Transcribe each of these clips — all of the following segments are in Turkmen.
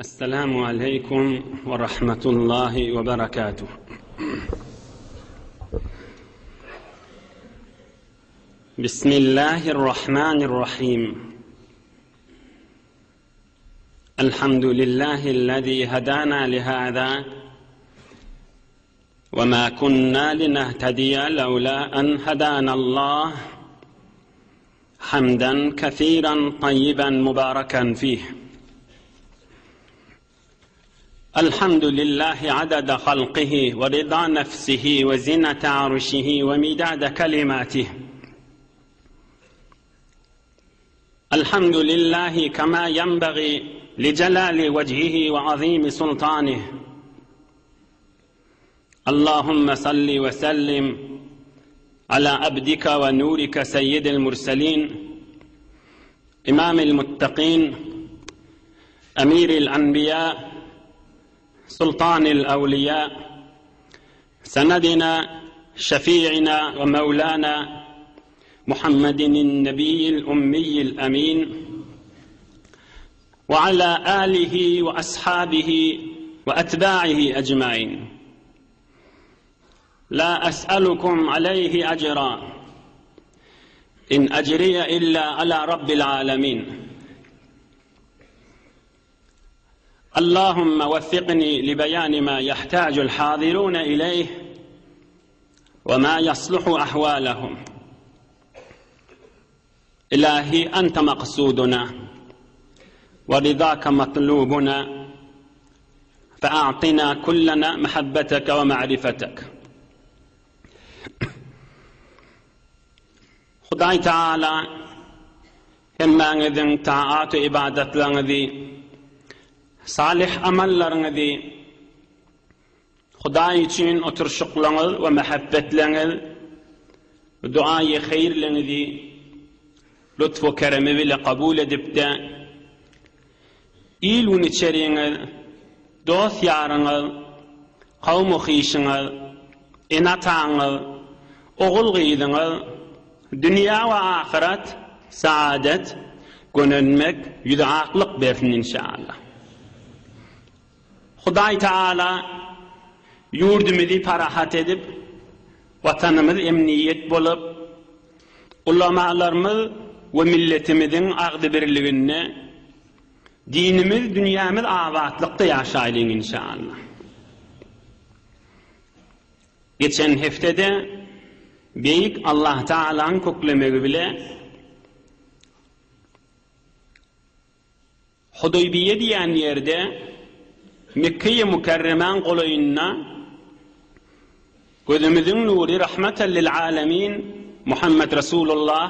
Esselamu aleýkum we rahmetullahi we berekatuh. Bismillahirrahmanirrahim. Elhamdülillahi'llezî hedâna lihâzâ ve mâ kunnâ linehtediye levlâ en hedânallâh. Hamdan kesiran tayyiban mubarakan fih. Elhamdülillahi adada halkihi ve rida nefsihi ve zinete arşihi ve midade kelimatih. Elhamdülillahi kema yenbagi li celali vecihi ve azimi sultanih. Allahümme salli ve sellim ala abdika ve nurika seyyidil murselin imamil muttakin emiril enbiya sultanil evliya senedina şefi'ina ve mevlana Muhammedin nebiyyil ummiyil emin ve ala alihi ve ashabihi ve etba'ihi ecmain. La es'elukum aleyhi ecra. İn ecriye illa ala rabbil alemin. Allahümme veffikni li beyani ma yahtacul hazirun ileyh ve ma yasluhu ahvalahum. Ilahi ente maksuduna ve ridake matlubuna fe a'tina kullena mehabbeteke ve ma'rifetek. Hudaý Teala hemmäňiziň taat we ibadatlaryňyzy, salyh amallaryňyzy Hudaý üçin oturyşyklaryňyz we mähebbetleňiz, duaýy heýrleňizi lutf we keremi bile kabul edip-de, il-gün içeriňiz, dost-ýaryňyz, kowum-u-hyşyňyz, ene-ataňyz, ogul-gyzyňyz, dünýä we ahyret saadet, gönenmek, ýüzi aklyk bersin inşallah. Hudaý Tagala ýurdumyzy parahat edip, Watanymyz emniýet bolup, ulamalarymyz we milletimiziň agzybirliginde dinimiz, dünýämiz abatlykda ýaşaýlyň inşallah. Geçen heftede Beýik Allah Tagalaň köklemegi bile Hudaýbiýe diýen ýerde Mekgeýi Mükerremäň golaýynda gözümiziň nury Rahmeten lil alemin Muhammed Resulullah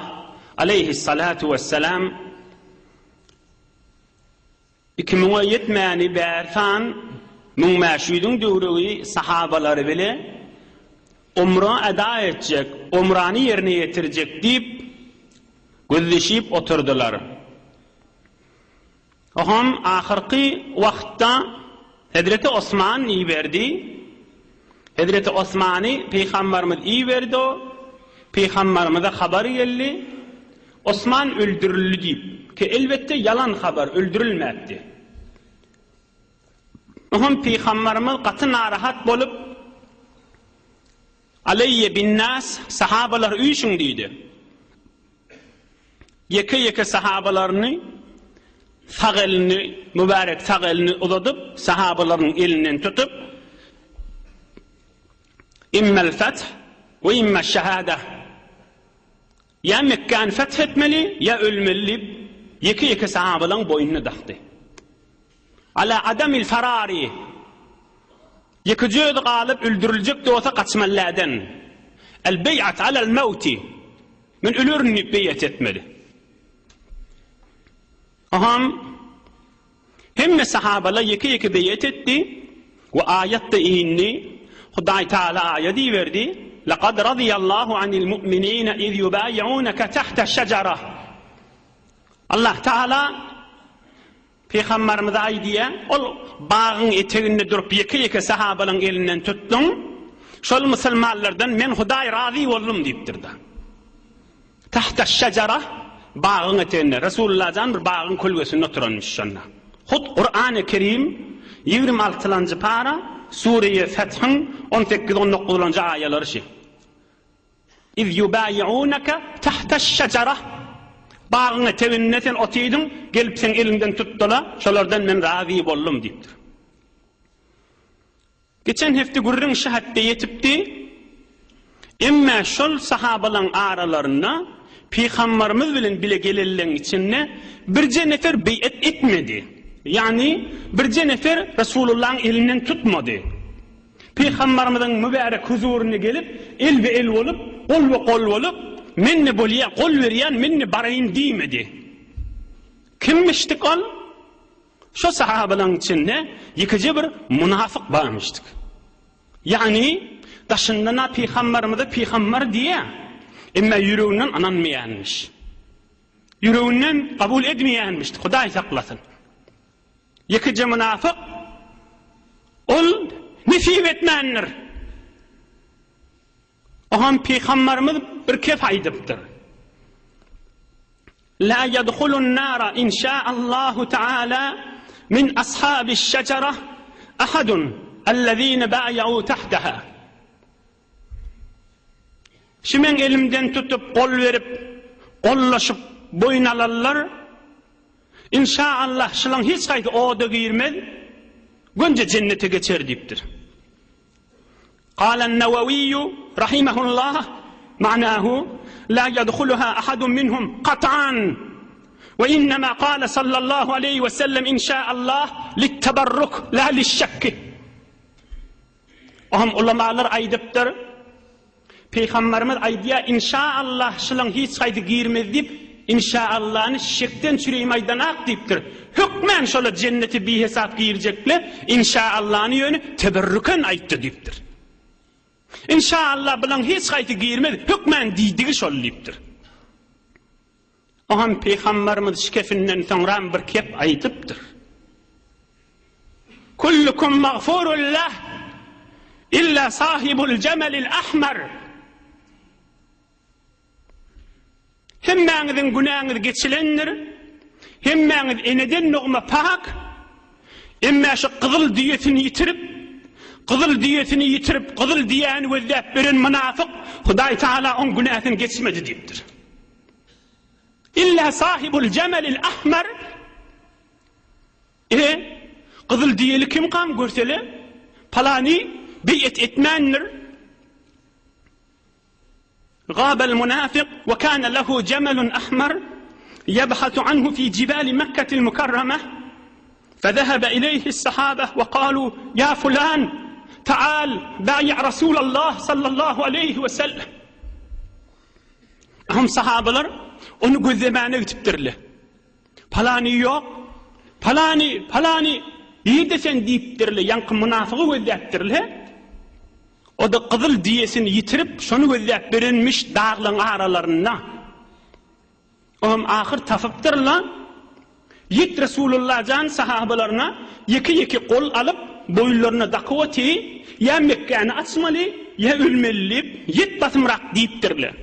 aleýhissalatu wessalam iki müňe ýetmäni bärsan 1500-iň döwregi sahabalary bile umra eda etjek, umrany ýerine ýetirjek diýip gözleşip oturdylar. Oňam ahyrky wagtda Hezreti Osman iberdi. Hezreti Osmany Pygambarymyz iberdi. Pygambarymyza habar geldi. Osman öldürildi diýip. Ki elbetde ýalan habar, öldürilmäpdi. Oňam Pygambarymyz gaty narahat bolup, Aleýýe bin-nas, sahabalar üýşüň diýdi. Ýeke-ýeke sahabalaryny sag elini, mübärek sag elini uzadyp, sahabalarynyň elinden tutup, Immel feth we imme şehade. Ýa Mekgäni feth etmeli, ýa ölmeli diýip, ýeke-ýeke sahabalaryň boýnuna dakdy. Ala adamil farari. Ýekeje özi galyp öldüriljek bolsa gaçmaly läden. El beýat alel mewti. Men ölerin diýip beýat etmeli. Aham hemme sahabalar ýeke-ýeke beýat etdi we aýat-da indi. Hudaý Taala aýat iberdi. Laqad radiyallahu anil mu'minina iz yubayi'unaka tahta şejara. Allah Taala Pygambarymyza aýdýar, Ol bagyň eteginde durup ýeke-ýeke sahabalaryň elinden tutduň, şol musulmanlardan men Hudaý razy boldum diýipdir-de. Tahtaş-şejara, bagyň eteginde, Resulullah jan bir bagyň kölgesinde oturanmyş şonda. Hut Kurany Kerim 26-njy para Sure-i Fethiň 18 19-njy aýalary şi. Iz ýubaýi'uneke tahtaş-şejera Bagyň eteginde sen otydyň, gelip seň eliňden tutdyla, şolardan men razy boldum diýipdir. Geçen hepde gürrüň şu hetde ýetipdi. Emme şol sahabalaň aralarynda Pygambarymyz bilen bile gelenleň içinde birje nefer beýet etmedi. Ýagny birje nefer Resulullahyň elinden tutmady. Pygambarymyzyň mübärek huzuryna gelip, elbe-el bolup, golbe-gol bolup, Men-de bolýa, gol berýän, men-de baraýyn diýmedi. Kimmişdik ol? Şo sahabalaryň içinde ýekeje bir munafyk barmyşdyk. Ýagny, daşyndan-a pygambarymyza pygambar diýýär, emma ýüreginden ynanmaýanmyş. Ýüreginden kabul edmeýänmişdi, Hudaý saklasyn. Ýekeje munafyk ol nesip etmändir. Oňam pygambarymyz bir kep aýdypdyr. La yadhulun nara inşaallahu taala min ashabiş şejera ahadun allazine ba'ya'u tahtaha. Şu meň elimden tutup gol berip, gollaşyp boýun alanlar inşaallah şulaň hiç haýsy oda girmez, gönje jennete geçer diýipdir. Galan Nawawiýu rahimehullah ma'nahu la yadhuluha ahadun minhum kat'an we innema kale sallallahu aleýhi we sellem inşaallah litteberruk la lişşekki. Oňam ulamalar aýdypdyr. Pygamberimiz aýdýar, Inşaallah şylaň hiç haýsy girmez diýip, Inşaallany şekden çüreýim aýdanak diýipdir. Hökmän şola jennete bihesap girjekle, Inşaallany ýöne teberrüken aýtdy diýipdir. Inşaallah bulaň hiç haýsy girmez, hökmän diýdigi şol diýipdir. Oňam Pygamberimiz şikefinden soňram bir kep aýdypdyr. Kullukum magfurun leh illa sahibul jemelil ahmar. Hemmäňiziň günäňiz geçilendir. Hemmäňiz eneden dogma pak. Emmä şu gyzyl düýesini ýitirip, gyzyl düýesini ýitirip, gyzyl düýäni gözläp beren mynafyk Hudaý Taala oň günäsini geçmedi diýipdir. Illa sahibul jemelil ahmar E, gyzyl düýeli kimkam görsele, palany beýet etmändir. Gabel munafik we kana lehu jemelun ahmar yebhasu anhu fi jibali Mekketil mukarrama فذهب إليه الصحابة وقالوا يا فلان تعال بايع رسول الله صلى الله عليه وسلم Aham sahabalar ony gözlemäne gitipdirler. Palany ýok. Palany, palany nirde sen diýipdirler. Ýaňky mynafygy gözläpdirler. O-da gyzyl düýesini ýitirip, şony gözläp berenmiş daglaryň aralarynda. Oňam ahyr tapypdyrlar. Ýet Resulullah jan sahabalaryna ýeke-ýeke gol alyp, boýunlaryna dakyp oty, ýa Mekgäni açmaly, ýa ölmeli diýip, ýet basymrak diýipdirler.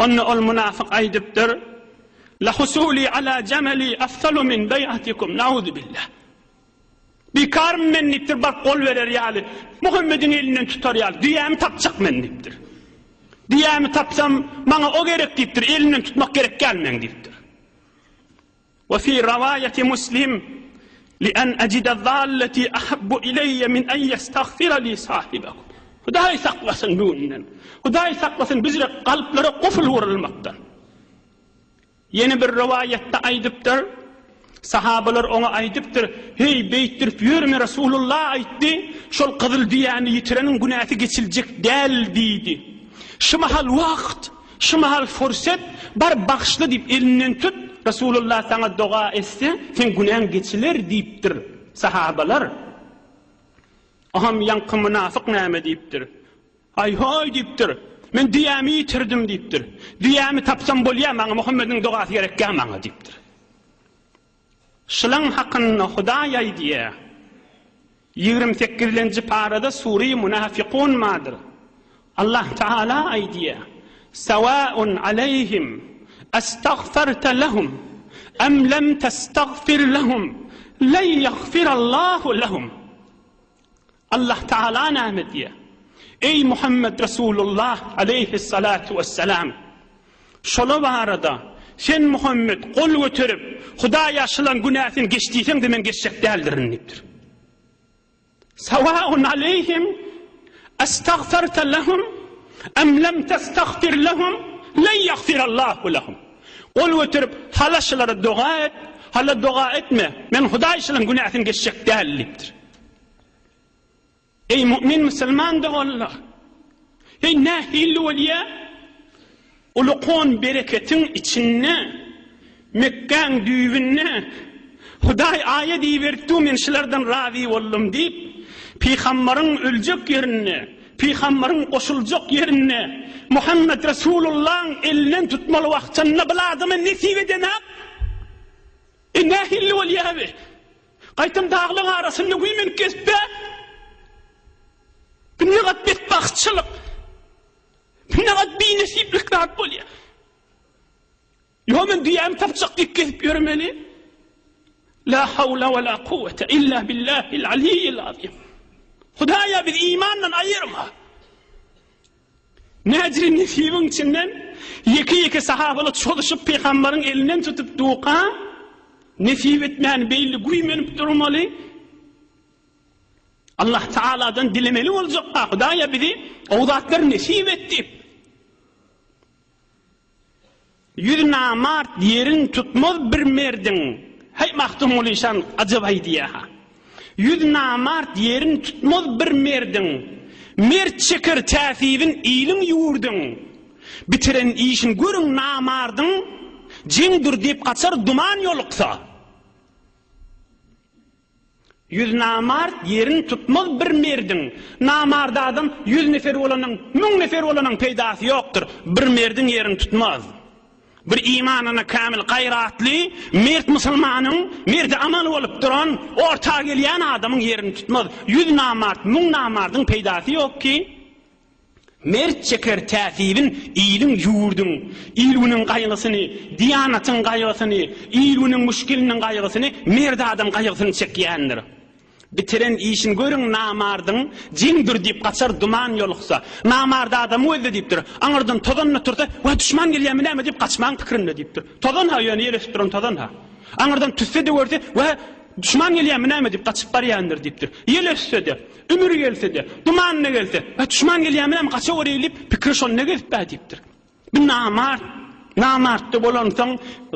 Onda ol mynafyk aýdypdyr, La husuli ala jamali afzalu min beýatikum, nauzubillah. Bikarmy men diýipdir, baryp gol berer ýaly, Muhammediň elinden tutar ýaly, düýämi tapjak men diýipdir. Düýämi tapsam, maňa o gerek diýipdir, elinden tutmak gerek däl meň diýipdir. Wa fi rawaýati Muslim, Li an ajida zallati ahabbu ileýe min an ýestagfira li sahibakum. Hudaý saklasyn bu günden. Hudaý saklasyn bizre kalplara guful urulmakdan. Ýene bir rowaýatda aýdypdyr, Sahabalar oňa aýdypdyr, Heý, beýtdirip ýörme, Resulullah aýtdy, şol gyzyl düýäni ýitireniň günäsi geçiljek däl diýdi. Şu mahal wagt, şu mahal fursat, bar bagyşla diýip elinden tut, Resulullah saňa doga etse, seň günäň geçiler diýipdir sahabalar. Oňam ýaňky mynafyk näme diýipdir? Aý-hoý diýipdir. Men düýämi ýitirdim diýipdir. Düýämi tapsam bolýar maňa, Muhammediň dogasy gerekgä maňa diýipdir. Şylaň hakynda Hudaý aýdýar. 28-lenji parada sure-i Munafikun bardyr. Allah Taala aýdýar: Sawaun aleýhim astagfarta lehum. Em lem testagfir lehum len ýagfirallahu lehum. Allah Taala näme diýýär? Eý Muhammet Resulullah aleýhissalatu wessalam! Şola barada sen Muhammet gol göterip, Hudaýa şylan günäsini geç diýseň-de men geçjek däldirin diýipdir. Sawaun aleýhim estagferte lehum em lem testagfir lehum len ýagfirallahu lehum. Gol göterip hala şulara doga et, hala doga etme, men Hudaý şularyň günäsini geçjek däl diýipdir. Eý mu'min musulman doganlar! Heý nähili bolýa? Ulukon bereketiň içinde, Mekgäň düýbünde Hudaý aýat iberipdi, men şulardan razy boldum diýip, pygambaryň öljek ýerinde, pygambaryň goşuljak ýerinde, Muhammet Resulullahyň elinden tutmaly wagtynda bil adama nesip edenak. E nähili bolýar bi? Gaýtam daglaň arasynda güýmenip gezip-ä? Bu negat betbagtçylyk. Bu negat binesiplik zat bolýar. Ýo men düýämi tapjak diýip gezip ýörmeli. La hawla we la kuwwete illa billahil aliyyil azim. Hudaýa bizi imandan aýyrma. Näjri nesibiň içinden ýeke-ýeke sahabalar çozuşyp pygambaryň elinden tutup duka nesip etmän beýle güýmenip durmaly. Allah Taaladan dilemeli boljak-a, Hudaýa bizi o zatlar nesip et diýip. Yüz namart ýerin tutmaz bir merdiň, Heý, Magtymguly şan ajap aýdýa-ha. Yüz namart ýerin tutmaz bir merdiň, Mert çeker täsibin iliň ýurduň. Bitiren işin görüň namardyň, Jeňdir diýip gaçar duman ýoluksa. Yüz namart ýerin tutmaz bir merdiň. Namart adam yüz nefer bolanyň, müň nefer bolanyň peýdasy ýokdur. Bir merdiň ýerini tutmaz. Bir imanyna kämil, gaýratly, mert musulmanyň, merdi amal bolup duran, orta gelýän adamyň ýerini tutmaz. Yüz namart, müň namardyň peýdasy ýok ki. Mert çeker täsibin iliň, ýurduň, il-günüň gaýgysyny, diýanatyň gaýgysyny, il-günüň müşgiliniň gaýgysyny mert adam gaýgysyny çekýändir. Bitiren işini görüň namardyň, jeňdir diýip gaçar duman ýoluksa. Namart adamy gözle diýipdir. Aňyrdan tozan-da tursa, Waý, duşman gelýärmi näme diýip gaçmaň pikirinde diýipdir. Tozan-ha ýöne ýel ösüp duran tozan-ha. Aňyrdan tüsse-de görse, Waý, duşman gelýärmi näme diýip gaçyp barýandyr diýipdir. Ýel össe-de, Ümür gelse-de, duman-da gelse, Wä, duşman gelýärmi näme, gaça göreýin diýip, pikiri şonda gezip-ä diýipdir. Bu namart, namartda bolansoň,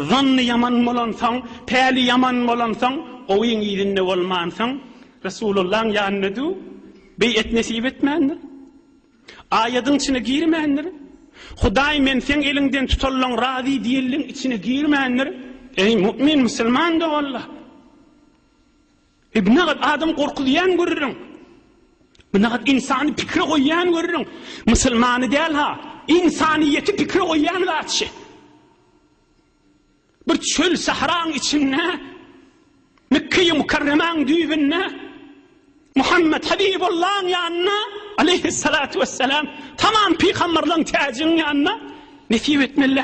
zanny ýaman bolansoň, päli ýaman bolansoň, gowyň yzynda bolmansoň, Resulullahyň ýanynda du, beýet nesip etmändir. Aýadyň içine girmändir. Hudaý men seň eliňden tutanlaň razy diýenleň içine girmändir. Eý, mu'min, musulman doganlar! E bu nagat adam gorkuzýan gürrüň. Bu nagat ynsany pikire goýýan gürrüň. Musulmany däl ha, ynsanyýeti pikire goýýan zat şi. Bir çöl sahraň içinde Mekge-i Mukarremaň düýbünde Muhammed Habibullaň ýanynda aleyhissalatu vesselam tamam pygamberleň täjiniň ýanynda nesip etmeli.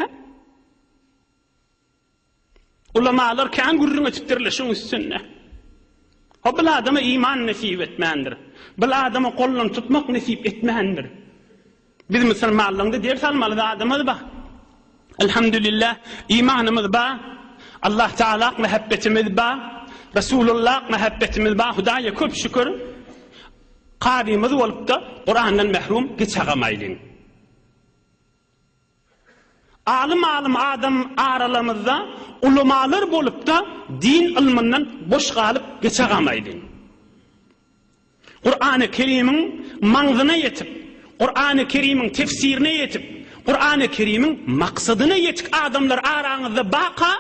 Ulamalar kän gürrüň etipdirler şuň üstünde. Ho bil adama iman nesip etmändir. Bil adama goldan tutmak nesip etmändir. Biz musulmanlaryň ders almaly zadymyz bar. Elhamdülillah imanymyz bar. Allah Teala mähebbetimiz bar. Resulullah mähebbetimiz bar. Hudaýa köp şükür. Kabymyz bolupda Kurandan mehrum geçagamaýlyň. Alym-alym adam aralamyzda ulamalar bolupda din ylmyndan boş galyp geçagamaýdyň. Kurany Kerimiň maňzyna ýetip, Kurany Kerimiň tefsirine ýetip, Kurany Kerimiň maksadyna ýetik adamlar araňyzda baka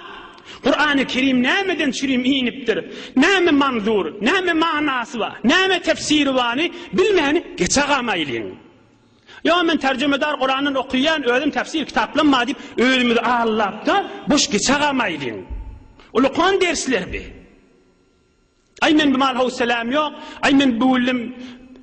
Kurany Kerim nämeden çürim inipdir, näme manzur, näme manasy bar, näme tefsiri bany bilmäni geçagamaýlyň. Ýa men terjimedar Kurandan okaýan, özüm tefsir kitaplam bar diýip, özümizi aldapda boş geçagamaýlyň. Ulukan dersler bi. Aý men bu mal howseläm ýok, aý men bu bilim.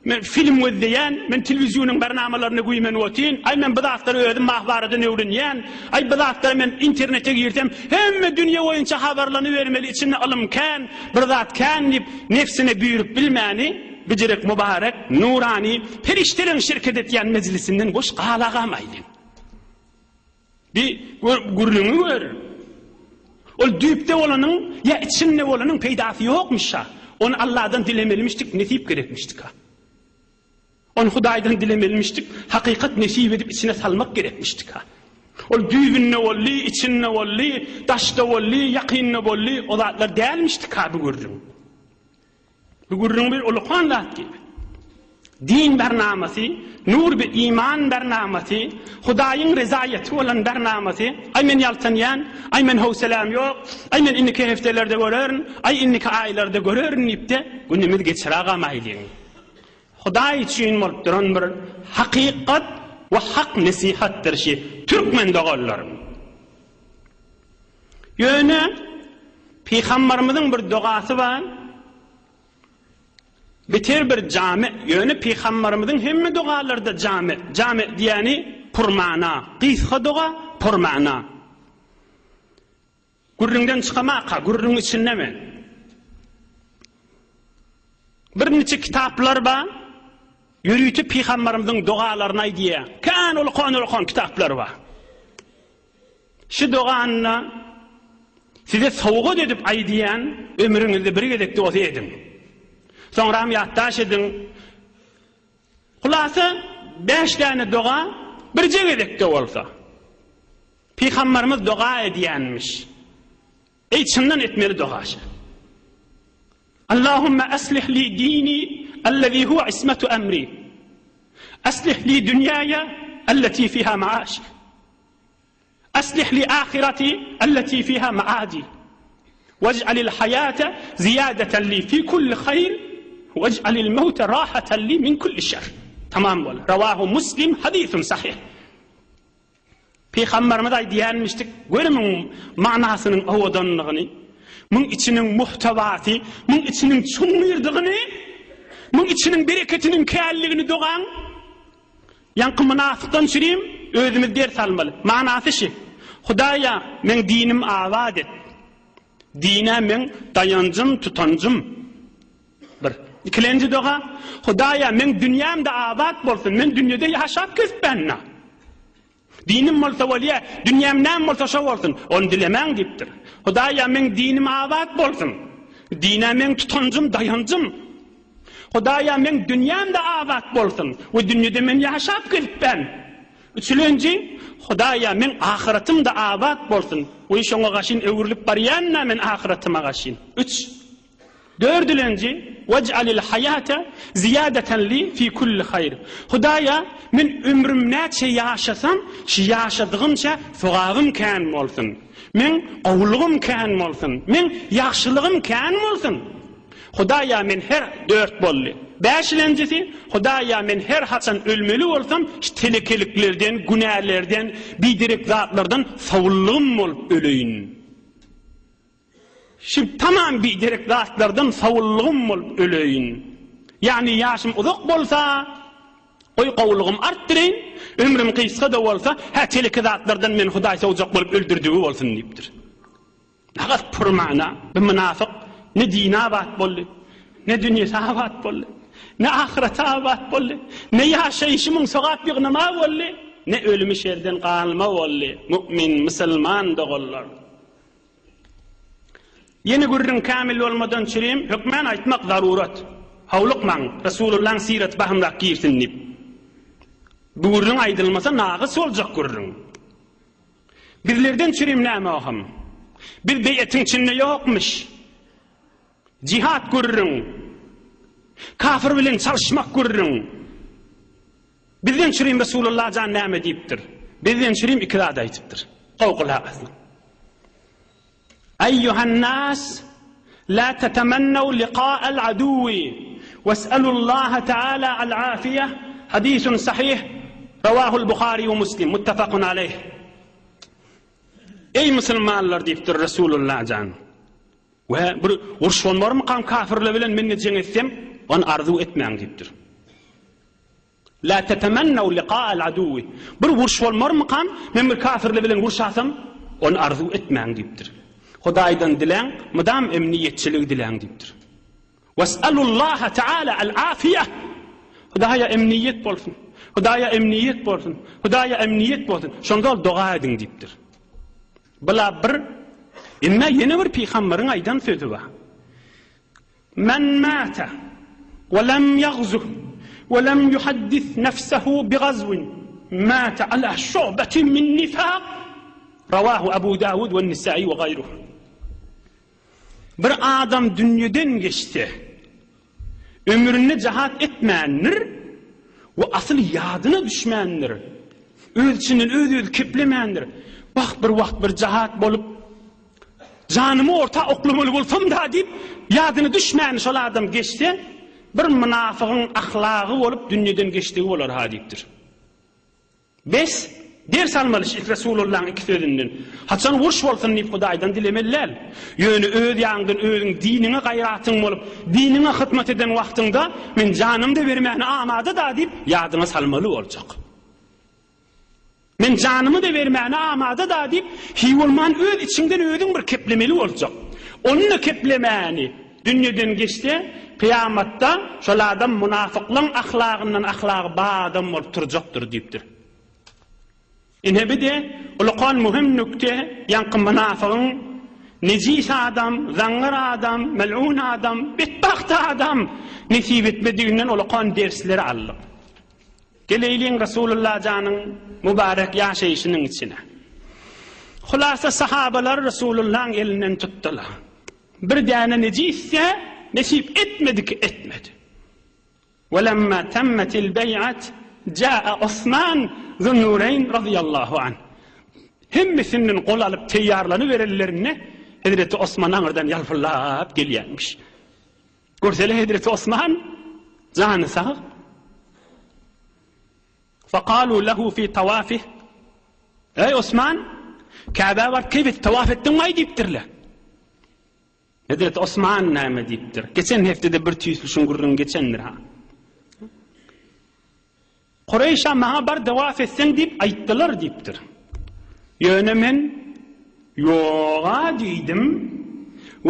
Men film gözleýän, men telewizýonyň barnamalaryny güýmenip otyryn, aý men bu zatlary özüm mahbaradan öwrenýän, aý bu zatlary men internete girsem, hemme dünýe boýunça habarlanybermeli, içinde ylym kän, bir zat kän diýip, nebsine buýrup bilmäni, bijirek mübarek, nurany, perişdeleriň şirket etýän mejlisinden boş galagamaýlyň. Bi gürrüňi gör. Ol düýpde bolanyň ýa içinde bolanyň peýdasy ýokmyş-a. Ony Alladan dilemelimişdik, nesip gerekmişdik-a. Ony Hudaýdan dilemelimişdik, hakykat nesip edip içine salmak gerekmişdik-a. Ol düýbünde boldy, içinde boldy, daşda boldy, ýakynda boldy, o zatlar dälmişdik-a bu gürrüň. Bu gürrüň bir ulukan zat gibi. Din barnamasy, nur bir iman barnamasy, Hudaýyň rezaýeti bolan barnamasy, aý men ýaltanýan, aý men howseläm ýok, aý men indiki hepdelerde görerin, aý indiki aýlarda görerin diýip-de günümiz geçiragamaýlyň. Hudaý üçin bolup duran bir hakykat we hak nesihatdyr şi türkmen doganlarym. Ýöne Pygambarymyzyň bir dogasy bar. Beter bir jame, ýöne Pygambarymyzyň hemme dogalary-da jame. Jame diýýäni purmana, gysga doga, purmana. Gürrüňden çykamaka, gürrüň içinde men. Birniçe kitaplar bar. Ýörite Pygambarymyzyň dogalaryny aýdýar. Kän ulukan-ulukan kitaplar bar. Şu dogany size sowgat edip aýdýan, ömrüňizde bir gezek-de bolsa ediň. Soňram ýatdaş ediň. Hulasa, bäş däne doga birje gezek-de bolsa. Pygambarymyz doga edýänmiş. Eý çyndan etmeli doga şu. Allahumma aslih li dini allazi huwa ismatu emri. Aslih li dünýaya allati fiha maaşi. Aslih li ahirati allati fiha maadi. Wej'alil hayata ziyadatan li fi kulli hayr wej'alil mewte rahatan li min kulli şer. Tamam bol. Rawahu Muslim hadisun sahih. Pygamberimiz aýdýanmyşdyk, gör muň manasynyň owadanlygyny, muň içiniň muhtewasy, muň içiniň çuňňurdygyny, muň içiniň bereketiniň känligini dogaň. Ýaňky mynafykdan çürim özümiz ders almaly. Manasy şi, Hudaýa, meň dinim abat et. Dine meň daýanjym, tutanjym. Bir. Ikilenji doga, Hudaýa, meň dünýäm-de abat bolsun, men dünýede ýaşap gezipmen-ä. Dinim bolsa bolýa, dünýäm näme bolsa şo bolsun, ony dilemäň diýipdir. Hudaýa, meň dinim abat bolsun. Dine meň tutanjym, daýanjym. Hudaýa, meň dünýäm-de abat bolsun we dünýede men ýaşap gezipmen. Üçülenji, Hudaýa, meň ahyratym-da abat bolsun we şoňa gaşyn öwrülip barýan-da men ahyratyma gaşyn. Üç. Dördülenji, Wej'alil haýate ziýadeten li fi kulli haýr. Hudaýa, men ömrüm näçe ýaşasam, şu ýaşadygymça sogabym kän bolsun. Meň gowulygym kän bolsun. Meň ýagşylygym kän bolsun. Hudaýa, men her, dört boldy. Bäşilenjisi, Hudaýa, men her haçan ölmeli bolsam, şu telekeliklerden, günälerden, biderek zatlardan sowullygym bolup öleýin. Şu tamam biderek zatlardan sowullygym bolup öleýin. Ýagny ýaşym uzak bolsa, goý gowulygym artdyraýyn, ömrüm gysga-da bolsa, hä teleke zatlardan meni Hudaý sowjak bolup öldürdigi bolsun diýipdir. Nagat purmana, bu mynafyk ne dini abat boldy, ne dünýesi abat boldy, ne ahyreti abat boldy, ne ýaşaýşy muň sogap ýygnama boldy, ne ölümi şerden galma boldy, mu'min, musulman doganlar. Ýene gürrüň kämil bolmadan çürim, hökmän aýtmak zarurat. Howlukmaň, Resulullaň syraty bahymrak girsin diýip. Bu gürrüň aýdylmasa nagys boljak gürrüň. Bizlerden çürim näme oham? Biz beýetiň içinde ýokmyş. Jihat gürrüň. Kafir bilen çalyşmak gürrüň. Bizden çürim Resulullah jan näme diýipdir? Bizden çürim iki zat aýdypdyr. Gowy gulak asyň. Eýýuhan-nas, la tetemennew liqa'al aduwwi, wes'elullaha ta'ala al-afiýe, hadisun sahih, rawahul Buhari we Muslim, muttefakun aleýh. Eý musulmanlar diýipdir Resulullah jan. We bir uruş bolmarmykam kafirler bilen men-de jeň etsem, ony arzuw etmäň diýipdir. La tetemennew liqa'al aduwwi. Bir uruş bolmarmykam, men bir kafirler bilen urşasam, ony arzuw etmäň diýipdir. Hudaýdan diläň, mydam emniýetçiligi diläň diýipdir. Wes'alullaha teala al-afiýah. Hudaýa emniýet bolsun. Hudaýa emniýet bolsun. Hudaýa emniýet bolsun. Şonda ol doga ediň diýipdir. Bula bir Emme ýene bir pygamberiň aýdan sözi bar. Men mata we lem ýagzu we lem ýuhaddis nefsehu bi gazwin mata ala şu'betin min nifak. Rawahu Abu Dawud we Nisai we gaýruhu. Bir adam dünýeden geçse, ömründe jahat etmändir we asyl ýadyna düşmändir. Öz içinden öz-özi keplemändir. Bah, bir wagt bir jahat bolup, janymy orta oklamaly bolsam-da diýip, ýadyna düşmän şol adam geçse, bir mynafygyň ahlagy bolup dünýeden geçdigi bolar-ha diýipdir. Bes, ders almaly şeýh Resulullahyň iki sözünden. Haçan uruş bolsun diýip Hudaýdan dilemeli däl. Ýöne öz ýanyňdan özüň diniňe gaýratyň bolup, diniňe hyzmat eden wagtyňda men janymy-da bermäne amada-da diýip ýadyňa salmaly boljak. Men janymy-da bermäne amada-da diýip, hiý bolman öz içiňden özüň bir keplemeli boljak. Onda keplemäni Dünýeden geçse, kyýamatda şol adam munafyklaň ahlagyndan ahlagy bar adam bolup turjakdyr diýipdir. Ine bir-de ulakan möhüm nükte, ýaňky mynafygyň nejis adam, zaňňar adam, mel'un adam, betbagt adam nesip etmediginden ulakan dersleri aldyk. Geleýliň Resulullah janyň mübarek ýaşaýşynyň içine. Hulasa sahabalar Resulullahyň elinden tutdular. Bir däne nejis-de nesip etmedi ki etmedi. Welemma temmetil beý'at jaa Osman Zunnureýn razyýallahu anh. Hemmesinden gol alyp teýýarlanyberenlerinde Hezreti Osman aňyrdan ýalpyldap gelýänmiş. Görsele Hezreti Osman jany sag. Fekalu lehu fi tawafih Eý Osman, Käbä baryp keýp edip tawaf etdiňmi-aý diýipdirler. Hezreti Osman näme diýipdir? Geçen hepdede bir tüýsli şuň gürrüňi geçendir ha. Kureýşa maňa bar tawaf etseň diýip aýtdylar diýipdir. Ýöne men Ýoga diýdim.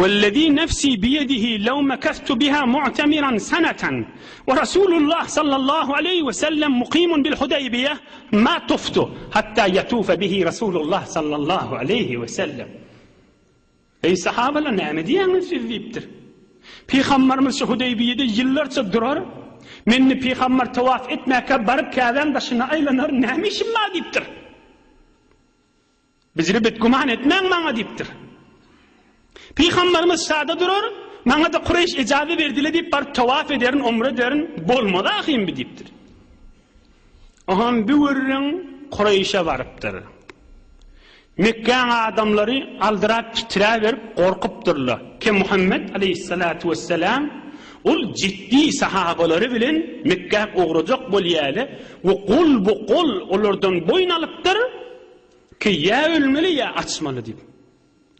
Wellezî nefsî biýedihi lew mekethtu biha mu'temiran seneten we Resulullah sallallahu aleýhi we sellem mukimun bil Hudeýbiýe ma tuftu hatta ýetufe bihi Resulullah sallallahu aleýhi we sellem. Eý sahabalar näme diýýäňiz siz diýipdir. Pygambarymyz şu Hudeýbiýede ýyllarça durar. Men indi pygambar tawaf etmäkä baryp Käbäň daşyna aýlanar näme işim bar diýipdir. Bizri betgüman etmäň maňa diýipdir. Pygambarymyz şada durar, maňa-da Kureýş ejaza berdile diýip baryp tawaf ederin, umre ederin, bolmaz ahym bi diýipdir. Oham bir gürrüň Kureýşe barypdyr. Mekgäň adamlary aldyrap titräberip gorkupdyrlar. Ki Muhammet aleýhissalatu wessalam ol jiddi sahabalary bilen Mekgä ugrajak bolýarlar we gol bu gol olardan boýun alypdyr. Ki ýa ölmeli ýa açmaly diýip.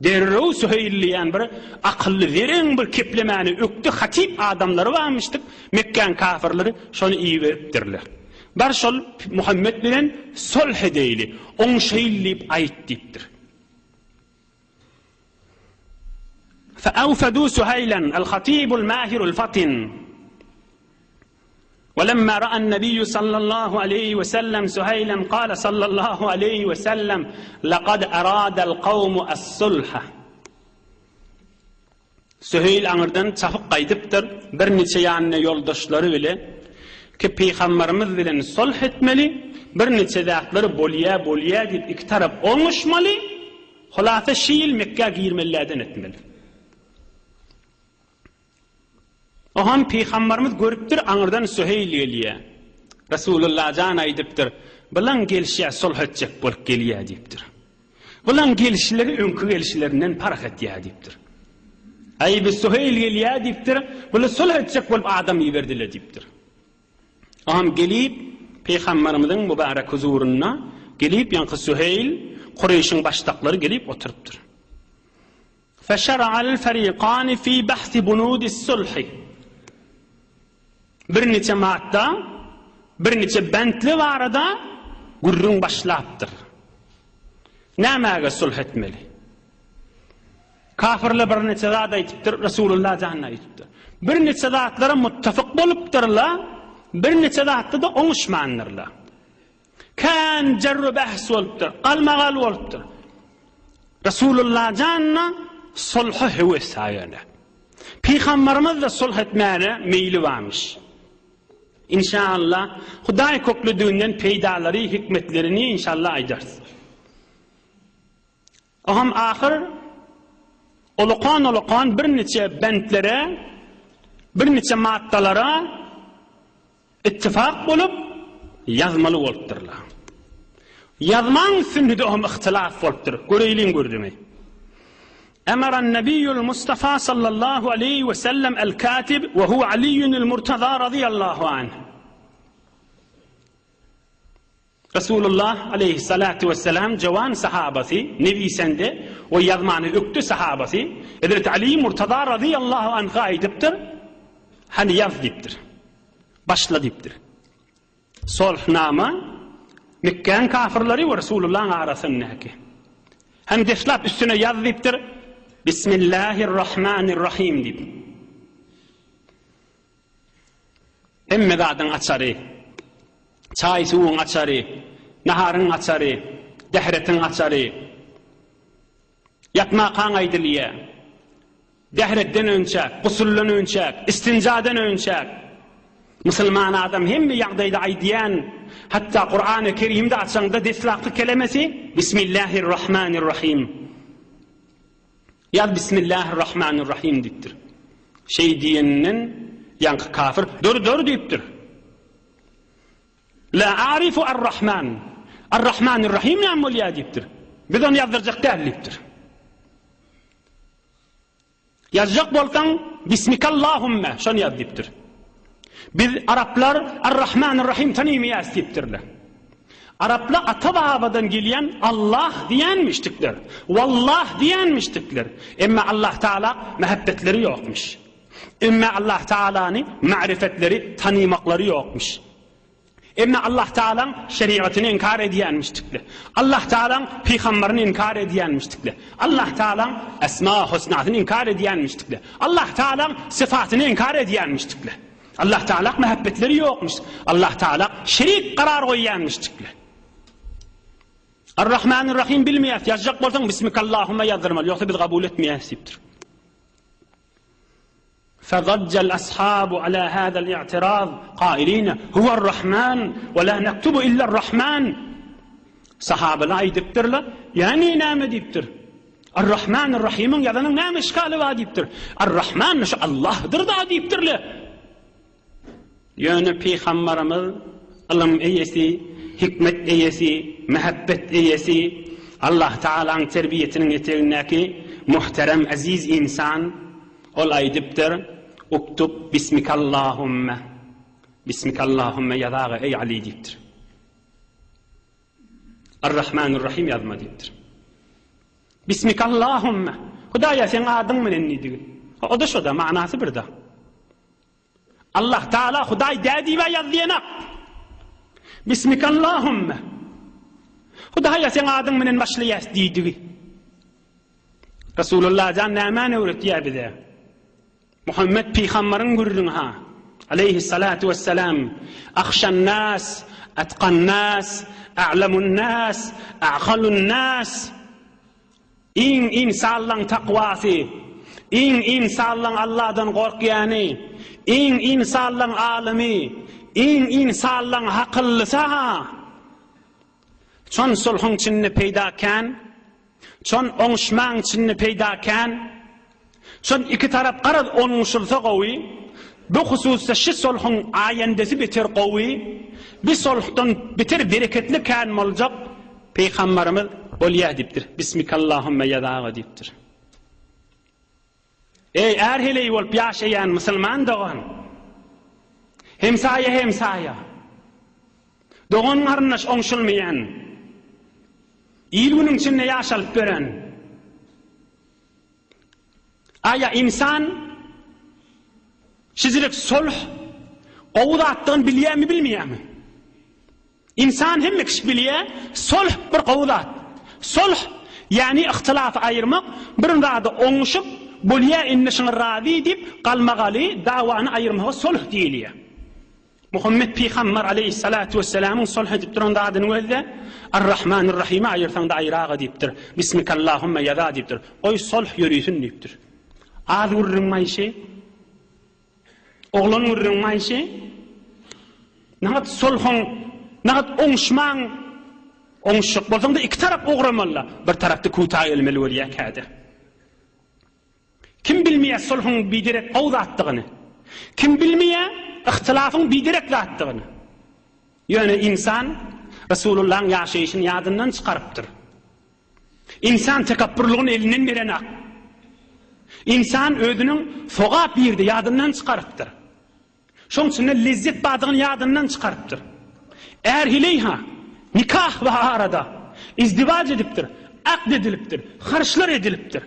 Derrew Süheýl diýen bir akylly zereň bir keplemäne ökde hatyp adamlary barmyşdyk, Mekgäň kafyrlary şony iberipdirler. Bar şol Muhammet bilen sulh edeýli, oňşaýyl diýip aýt diýipdir. Feawfadu Suhaylan al-hatibul mahirul fatin. Welemma ra'an nebiyyu sallallahu aleýhi we sellem Suhaylan kale sallallahu aleýhi we sellem lekad aradal kawmu as-sulha. Süheýl aňyrdan çapyp gaýdypdyr, birniçe ýanyna ýoldaşlary bile ki pygambarymyz bilen sulh etmeli, birniçe zatlary bolýa bolýa diýip iki tarap oňuşmaly, hulasa şi ýyl Mekgä girmelilerden etmeli. Oham pygambarymyz görüpdir, aňyrdan Süheýl gelýä. Resulullah jan aýdypdyr, Bulaň gelşi-ä sulh etjek bolup gelýä diýipdir. Bulaň gelişleri öňki gelişlerinden parh etýä diýipdir. Aý bi Süheýl gelýä diýipdir, bular sulh etjek bolup adam iberdiler diýipdir. Oham gelip pygambarymyzyň mübarek huzurynda gelip ýaňky Süheýl Kureýşiň başdaklary gelip oturypdyr. Feşera'al feriqani fi bahsi bunudis sulhi. Birniçe madda. birniçe bentli barada gürrüň başlapdyr. Nämäge sulh etmeli? Kafirler birniçe zat aýdypdyr, Resulullah jan aýdypdyr. Birniçe zatlara muttafyk bolupdyrlar, birniçe zatda-da oňuşmandyrlar. Kän jerru-behs bolupdyr, galmagal bolupdyr. Resulullah janyna sulha höwes ýöne. Pygamberimiz-de sulh etmäne meýli barmyş. Inşallah, Hudaý köklediginden peýdalary, hikmetlerini inşallah aýdarys. Oňam ahyr ulukan-ulukan birniçe bentlere, birniçe maddalara ittifak bolup ýazmaly bolupdyrlar. Ýazmaň üstünde-de oňam yhtylaf bolupdyr. Göreýliň gürrüňi. Emeran Nebiýul Mustafa sallallahu aleýhi we sellem el-katib we huwe Aliýunil Murtaza razyýallahu anh. Resulullah aleýhissalatu wessalam jowan sahabasy nebisende we ýazmany ökde sahabasy Hezreti Ali Murtaza razyýallahu anha aýdypdyr, Hany ýaz diýipdir. Başla diýipdir. Sulhnama Mekgäň kafyrlary we Resulullahyň arasyndaky. Hem deslap üstüne ýaz diýipdir. Bismillahirrahmanirrahim diýip. Hemme zadyň açary, çaý-suwuň açary, naharyň açary, dähretiň açary. Ýatmakaň aýdylýar. Dähretden önçäk, gusuldan önçäk, istinjadan önçäk. Musulman adam hemme ýagdaýda aýdýan, hatda Kurany Kerimde açaňda deslapky kelemesi Bismillahirrahmanirrahim. Ýaz Bismillahirrahmanirrahim diýipdir. Şeý diýeninden ýaňky kafir, Dur, dur diýipdir. La arifu ar-Rahman. Ar-Rahmanir-Rahim näme bolýar diýipdir. Biz ony ýazdyrjak däl diýipdir. Ýazjak bolsaň, Bismikallahümme, şony ýaz diýipdir. Biz araplar Ar-Rahmanir-Rahim tanymaýas diýipdirler. Araplar ata-babadan gelýän Allah diýenmişdikler. Wallah diýenmişdikler. Emma Allah Taala mähebbetleri ýokmuş. Emma Allah Taalany ma'rifetleri, tanymaklary ýokmuş. Emma Allah Tagalaň şerigatyny inkar edýänmişdikle. Allah Tagalaň pygambaryny inkar edýänmişdikle. Allah Tagalaň esma husnasyny inkar edýänmişdikle. Allah Tagalaň syfatyny inkar edýänmişdikle. Allah Tagala mähebbetleri ýokmuş. Allah Tagala şerik karar goýýanmişdikle. Ar-Rahmanir-Rahim bilmeýäs, ýazjak bolsaň Bismikallahumma ýazdyrmaly, ýogsa biz kabul etmeýäs diýipdir. فضج الأصحاب على هذا الاعتراض قائلين هو الرحمن ولا نكتب إلا الرحمن Sahabalar aýdypdyrlar, ýani näme diýipdir? Ar-Rahman Ar-Rahimyň ýazanyň näme işgali bar diýipdir. Ar-Rahman şu Allahdyr da diýipdirler. Ýöne Pygambarymyz ylym eýesi, hikmet eýesi, mähebbet eýesi, Allah Tagalaň terbiýesiniň etegindäki muhterem eziz ynsan, ol aýdypdyr, Uktub bismikallahumme, bismikallahumme ýazaga eý Aly diýipdir. Ar-Rahmanur-Rahim ýazma diýipdir. Bismikallahumme, Hudaýa seň adyň bilen diýdigi. O-da şo-da, manasy bir-de. Allah Taala Hudaý dä diýibä ýaz diýenak. Bismikallahumme. Hudaýa seň adyň bilen başlaýas diýdigi. Resulullah jan nämäni öwretýär bize? Muhammet pygambaryň gürrüňi ha. Aleyhissalatu vesselam. Ahşan nas, atkan nas, a'lamun nas, a'kalun nas. Iň ynsanlaň takwasy, iň ynsanlaň Allahdan gorkýany, iň ynsanlaň alymy, iň ynsanlaň hakyllysy-ha! Çon sulhuň içinde peýda kän, çon oňuşmaň içinde peýda kän, çon iki tarap garaz oňuşylsa gowy, bu hususda şi sulhuň aýendesi beter gowy, bi sulhdan beter bereketli kän boljak, Pygambarymyz bolýa diýipdir. Bismikallahumme ýazaga diýipdir. Eý, är-heleý bolup ýaşaýan musulman dogan! Hemsaýa hemsaýa. Dogan-garyndaş oňşulmaýan. Il-günüň içinde ýaşalyp ýören. Aýa ynsan şijilik sulh gowy zatdygyny bilýärmi, bilmeýärmi? Ynsan hemme kişi bilýär, sulh bir gowy zat. Sulh, ýagny yhtylafy aýyrmak, bir zada oňuşyp, bolýa indi şuňa razy diýip, galmagaly, dawany aýyrmaga sulh diýilýär. Muhammet pygamber aleýhissalatu wessalamyň sulh edip duran zadynyň özi-de, Ar-Rahmanir-Rahimi aýyrsaň-da aýyraga diýipdir. Bismikallahumma ýaza diýipdir. Goý sulh ýörisin diýipdir. Az gürrüňmi aýşy? Oglan gürrüň maýşy. Nagat solhuň, nagat oňuşmaň. Oňuşjak bolsaň-da iki tarap ugramaly-da. Bir tarapda küta gelmeli bolýar käde. Kim bilmeýär sulhuň biderek gowy zatdygyny? Kim bilmeýär yhtylafyň biderek zatdygyny? Ýöne ynsan Resulullahyň ýaşaýşyny ýadyndan çykarypdyr. Ynsan tekepburlygyny elinden berenak. Ynsan özüniň sogap birdi ýadyndan çykarypdyr. Şoň içinde lezzet bardygyny ýadyndan çykarypdyr. Är heleý-ha, nikah bar arada. Izdiwaç edipdir, akd edilipdir, harçlar edilipdir.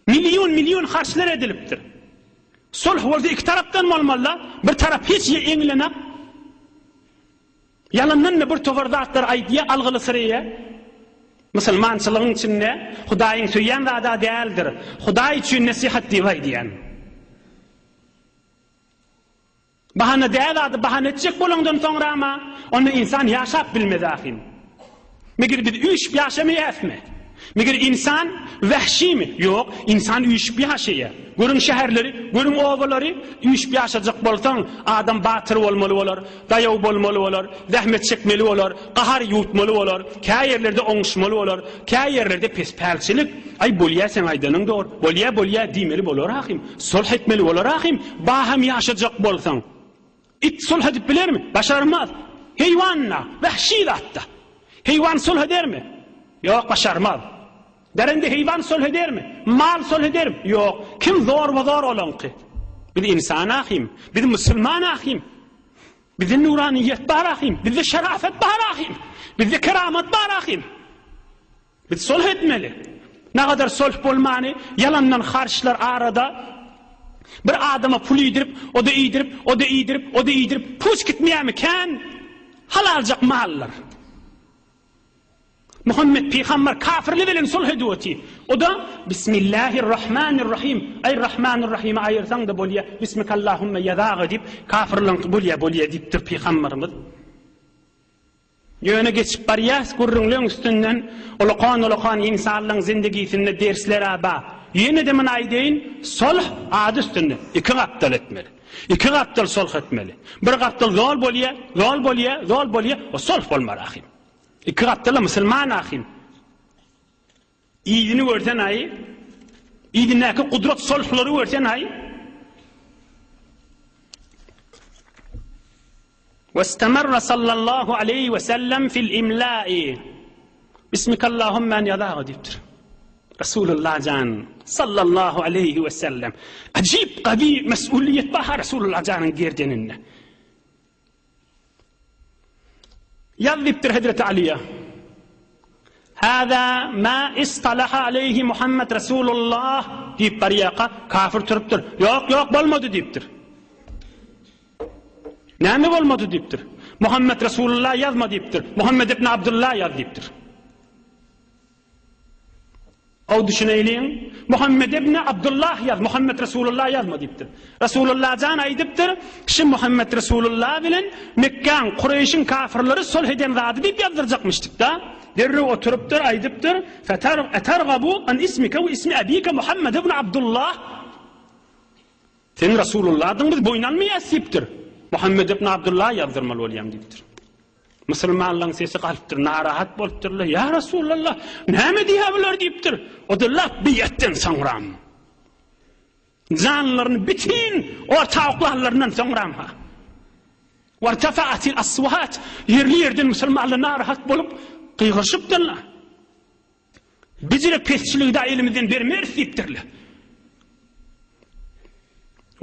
Million-million harçlar edilipdir. Sulh bolsa iki tarapdan bolmaly-da, bir tarap hiç ýeňilenak. Ýalandan-da bir topar zatlar aýdýar, algylysyraýar. Musulmançylygyň içinde Hudaýyň söýýän zad-a däldir. Hudaý üçin nesihat diýip aýdýan. Bahana däl zady bahana etjek bolaňdan soňrama, onda ynsan ýaşap bilmez ahym. Meger biz üýşüp ýaşamaýasmy? Meger ynsan wähşimi? Ýok, ynsan üýşüp ýaşaýar. Görüň şäherleri, görüň obalary, üýşüp ýaşajak bolsaň, adam batyr bolmaly bolar, daýaw bolmaly bolar, zähmet çekmeli bolar, gahar ýuwutmaly bolar, kä ýerlerde oňuşmaly bolar, kä ýerlerde pespälçilik. Aý, bolýa seň aýdanyň dogry, bolýa, bolýa diýmeli bolar ahym, sulh etmeli bolar ahym, baham ýaşajak bolsaň. It sulh edip bilermi? Başarmaz. Heýwan-da, wehşi zat-da. Heýwan sulh edermi? Ýok, başarmaz. Derende heýwan sulh edermi? Mal sulh edermi? Ýok. Kim zorba-zor olaňky? Biz ynsan ahym. Biz musulman ahym. Bizde nuraniýet bar ahym. Bizde şerafet bar ahym. Bizde keramat bar ahym. Biz sulh etmeli. Nagadar sulh bolmany, ýalandan harçlar arada bir adama pul iýdirip, o-da iýdirip, o-da iýdirip, o-da iýdirip, puç gitmeýärmi kän halaljak mallar. Muhammet pygamber kafirli bilen sulh edip otyr. O-da Bismillahirrahmanirrahim. Aý Rahmanirrahimi aýyrsaň-da bolýar. Bismikallahumma ýazaga diýip, kafirleňki bolýar, bolýar diýipdir pygamberimiz. Ýöne geçip barýas gürrüňleň üstünden, ulakan-ulakan ynsanlaň zindigisinde dersler-ä ba. Ýene-de muny aýdaýyn, solh ady üstünde, iki gapdal etmeli. Iki gapdal solh etmeli. Bir gapdal zol bolýa, zol bolýa, zol bolýa, o solh bolmar ahym. Iki gapdal-a musulman ahym. Yzyny görsen-aý, yzyndaky gudrat solhlary görsen-aý. Westamarra sallallahu aleýhi we sellem fil imla'i. Bismikallahumma ýazaga diýipdir. Resulullah jan sallallahu aleýhi we sellem. Ajib gawy mesuliýet bar Resulullah janyň gerdeninde. Ýaz diýipdir Hezreti Alyýa. Hâzâ mâ istalaha aleýhi Muhammed Resulullah diýip barýarka, kafir turupdyr. Ýok, ýok, bolmady diýipdir. Näme bolmady diýipdir. Muhammed Resulullah ýazma diýipdir. Muhammed ibn Abdullah ýaz diýipdir. Gowy düşüneýliň. Muhammed ibn Abdullah ýaz, Muhammed Resulullah ýazma diýipdir. Resulullah jan aýdypdyr, Şi Muhammed Resulullah bilen Mekgäň, Kureýşiň kafirleri sulh eden zady diýip ýazdyrjakmyşdyk-da. Derrew oturypdyr, aýdypdyr, Fetar, etargabu an ismike we ismi abike Muhammed ibn Abdullah. Sen Resulullahdyň biz boýun almaýas diýipdir. Muhammed ibn Abdullah ýazdyrmaly bolýaň diýipdir. Musulmanlaryň sesi galypdyr, narahat bolupdyrlar. Ýa Resulallah, näme diýýär bular diýipdir. O-da lap biýatdan soňram. Janlaryny bütin orta oklanlaryndan soňram-ha. Wartafaatil aswat, ýerli-ýerden musulmanlar narahat bolup gygyryşypdyrlar. Bijire pesçiligi-de elimizden bermeris diýipdirler.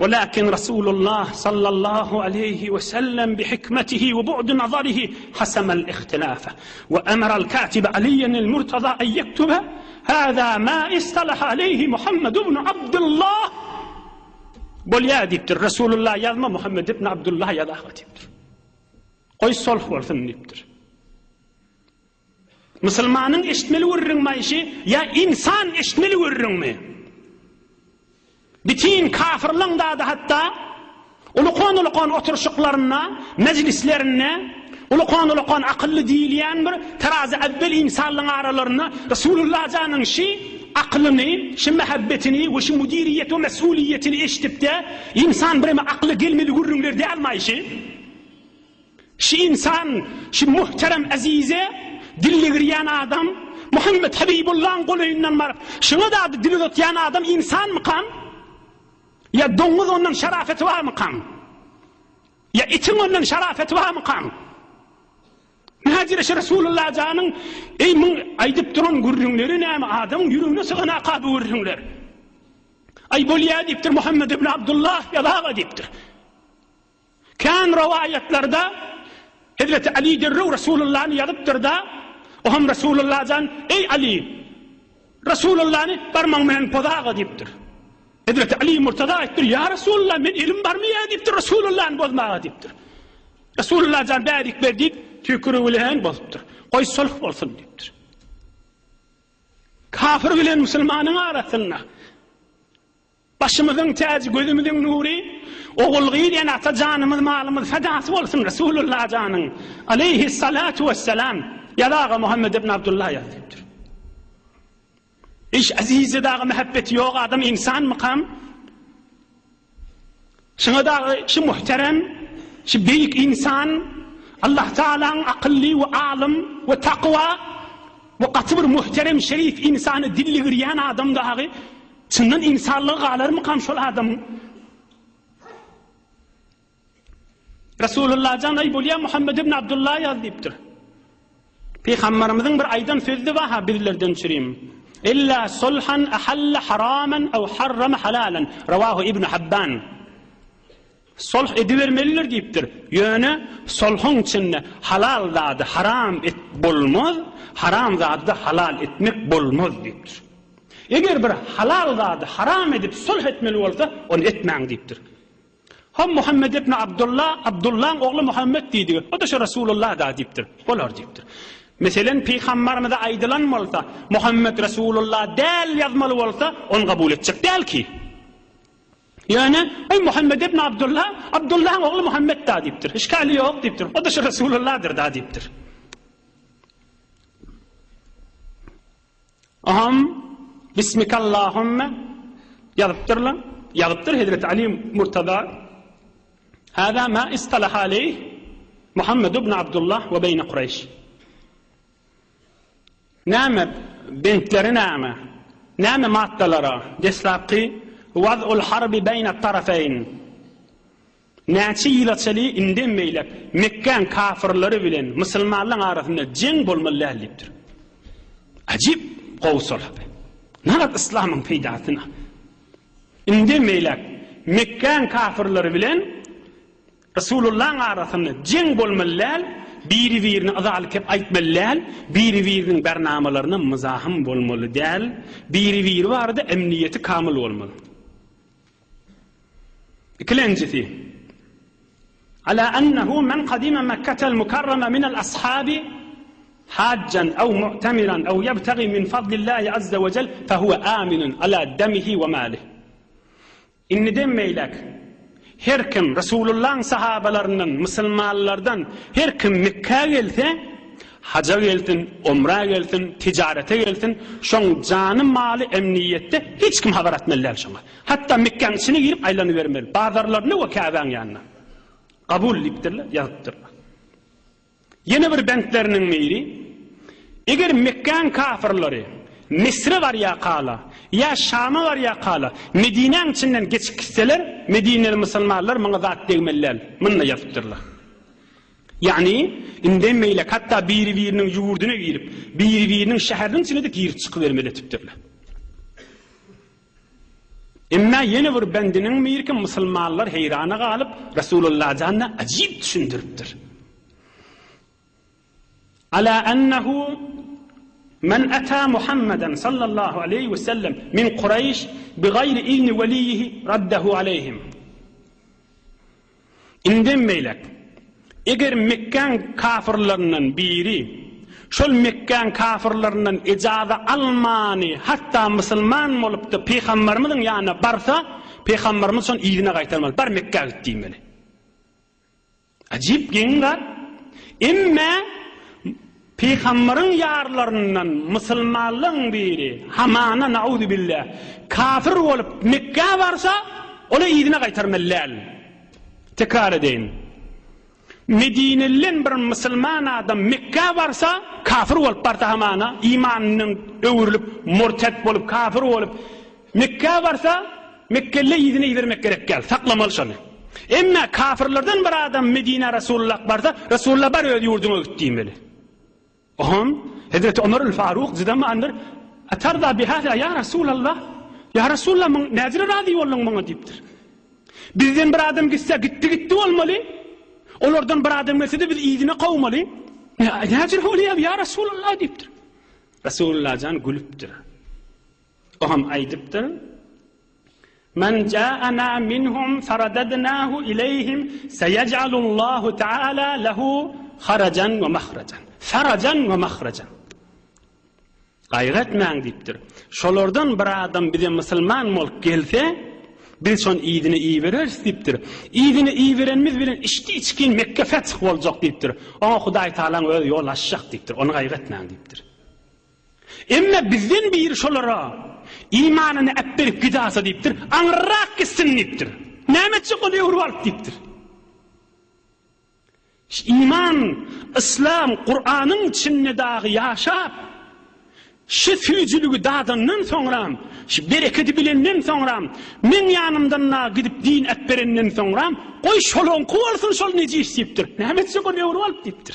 Walakin Rasulullah sallallahu aleýhi we sellem bi hikmetihi we bu'di nazarihi hasamal ihtilafa we emara al-katiba Aliýen al-Murtaza en ýektube hâzâ mâ istalaha aleýhi Muhammed ibn Abdullah Bolýar diýipdir. Rasulullah ýazma Muhammed ibn Abdullah ýazaga diýipdir. Goý solh bolsun diýipdir. Musulmanyň eşitmeli gürrüňmi aýşy ýa ynsan eşitmeli gürrüňmi? Bütin kafyrlaň dady hatda ulukan-ulukan oturyşyklarynda, mejlislerinde ulukan-ulukan akylly diýilýän bir terazi äwwel ynsanlaň aralarynda Resulullah janyň şi akylyny, şi mähebbetini we şi müdiriýet we mes'uliýetini eşidip-de ynsan bireme akly gelmeli gürrüňler dälmi aýşy? Şi ynsan, şi muhterem ezize dil degirýän adam, Muhammet Habibullaň golaýyndan baryp, şuňa zady dil uzatýan adam ynsanmykam? Ýa doňuz ondan şerafeti barmykam? Ýa itiň ondan şerafeti barmykam? Näjire şi Resulullah janyň eý muň aýdyp duran gürrüňleri näme adamyň ýüregine syganaka bu gürrüňler. Aý bolýa diýipdir Muhammet ibn Abdullah ýazaga diýipdir. Kän rowaýatlarda Hezreti Aly derrew Resulullany ýazypdyr-da, o hem Resulullah jan, Eý Aly! Resulullany barmagyň bilen pozaga diýipdir. Hezreti Aly Murtaza aýtdyr, Ýa Resulullah, men elim barmaýar diýipdir, Resulullany bozmaga diýipdir. Resulullah jan bärik ber diýip, tüýkürigi bilen bozupdyr. Goý sulh bolsun diýipdir. Kafir bilen musulmanyň arasynda Başymyzyň täji, gözümiziň nury, ogul-gyz, ene-ata janymyz, malymyz fedasy bolsun Resulullah janyň, aleýhissalatu wessalam, ýaz aga Muhammed ibn Abdullah ýaz diýipdir. Iş Azize dagy mähebbeti ýok adam ynsanmykam? Şuňa dagy şu muhterem, şu beýik ynsan, Allah Taalaň akylly we alym we takwa we gaty bir muhterem şerif ynsany dilligirýän adam dagy Çyndan ynsanlygy galarmykam şol adamyň? Resulullah jan aý bolýa Muhammed ibn Abdullah ýaz diýipdir. Pygamberimiziň bir aýdan sözü bar ha bizlerden çürim. Illa sulhan ahalla haraman aw harrama halalan. Rawahu Ibn Habban. Sulh edibermelidir diýipdir. Ýöne sulhuň içinde halal zady haram et bolmaz, haram zady da halal etmek bolmaz diýipdir. Eger bir halal zady haram edip sulh etmeli bolsa, ony etmäň diýipdir. Hom Muhammed ibn Abdullah, Abdullaň ogly Muhammed diýdigi, o-da şo Resulullah da diýipdir. Bolar diýipdir. Meselen, pygambarymyza aýdylan bolsa, Muhammed Resulullah däl ýazmaly bolsa, ony kabul etjek däl ki. Ýöne, Eý Muhammed ibn Abdullah, Abdullahyň ogly Muhammed da diýipdir. Işgali ýok diýipdir. O-da şo Resulullahdyr da diýipdir. Aham Bismikallahümme ýazypdyrlar. Ýazypdyr Hezreti Ali Murtaza. Hâzâ mâ istalaha aleyh Muhammed ibn Abdullah we beýne Kureýş. Näme bentleri näme? Näme maddalara? Deslapky Waz'ul harbi beýne tarafeýn. Näçe ýyla çenli indem beýläk Mekgäň kafyrlary bilen musulmanlaň arasynda jeň bolmaly däl diýipdir. Ajyp gowy solhap. Nagat yslamyň peýdasyna. Indem beýläk Mekgäň kafyrlary bilen Resulullaň arasynda jeň bolmaly däl, biri-birine yzaly kep aýtmaly däl, biri-biriniň bernamalaryna myzahym bolmaly däl, biri-biri barada emniýeti kamyl bolmaly. Ikilenjisi, Ala ennehu men kadime Mekketel mukarreme minel ashabi hajjan ew mu'temiran ew ýebtegi min fadlillahi azze we jel fehuwe aminun ala demihi we malih. Indiden beýläk her kim Resulullahyň sahabalaryndan, musulmanlardan her kim Mekgä gelse, Haja gelsin, omra gelsin, tijarete gelsin, şoň jany, maly emniýetde, hiç kim habar atmaly däl şoňa. Hatda Mekgäň içine girip aýlanybermeli, bazarlarynda we Käbäň ýanynda. Kabul diýipdirler, ýazypdyrlar. Ýene bir bentleriniň biri, Eger Mekgäň kafyrlary Misre barýakala ýa Şama barýakala Medinäň içinden geçip gitseler, medineli musulmanlar muňa zat degmeli däl. Muny-da ýazypdyrlar. Ýagny, indem beýläk hatda biri-biriniň ýurduna girip, biri-biriniň şäheriniň içine-de girip çykybermeli etipdirler. Emma ýene bir bendiniň birki musulmanlar heýrana galyp, Resulullah janyna ajyp düşündiripdir. Ala ennehu men ata Muhammeden sallallahu aleýhi we sellem min Kureýş bi gaýri izni weliýihi raddehu aleýhim. Indem beýläk, eger Mekgäň kafyrlaryndan biri. Şol Mekgäň kafyrlaryndan ejaza almany, hatda musulman bolupda pygambarymyzyň ýanyna barsa, pygambarymyz şony yzyna gaýtarmaly, bar Mekgä git diýmeli. Ajyp geň zat. Emme pygambaryň ýarlaryndan musulmanlaň biri, hamana nauzubilla, kafir bolup Mekgä barsa, ony yzyna gaýtarmaly däl. Tekrar edeýin. Medineliden bir musulman adam Mekgä barsa, kafir bolup barsa hamana, imanyndan öwrülip, murtet bolup, kafir bolup, Mekgä barsa, Mekgelä yzyna ibermek gerek däl, saklamaly şony. Emme kafirlerden bir adam Medinä Resulullah barsa, Resulullah bar öz ýurduňa git diýmeli. Ohm, Hezreti Omarül Faruk jydamandyr, Atarda bihâzâ ýa Resulallah? Ýa Resulallah, muň näjüre razy bolduň muňa diýipdir. Bizden bir adam gitse, gitdi gitdi bolmaly. Olardan bir adam gelse-de biz yzyna kowmaly. Näjüre bolýar, ýa Resulallah diýipdir. Resulullah jan gülüpdir. Ohm aýdypdyr, Men ja'ana minhum faradadnahu ileýhim seyec'alullahu ta'ala lehu harajan we mahrajan. Farajan we mahrajan. Gaýgy etmäň diýipdir. Şolardan bir adam bize musulman bolup gelse, biz şony yzyna ibereris diýipdir. Yzyna iberenimiz bilen içdi içgin Mekge feth boljak diýipdir. Oňa Hudaý Tagalaň özi ýol açjak diýipdir. Ony gaýgy etmäň diýipdir. Emme bizden biri şolara imanyny äpberip gidasa diýipdir, aňyrrak gitsin diýipdir. Näme etjek ony öwrüp alyp diýipdir. Iman, yslam, Kuranyň içinde dagy ýaşap, şu süýjüligi dadandan soňram, şu berekedi bilenden soňram, meň ýanymdan da gidip din äpberenden soňram, goý şolaňky bolsun şol nejis diýipdir. Näme etjek ony öwrüp alyp diýipdir.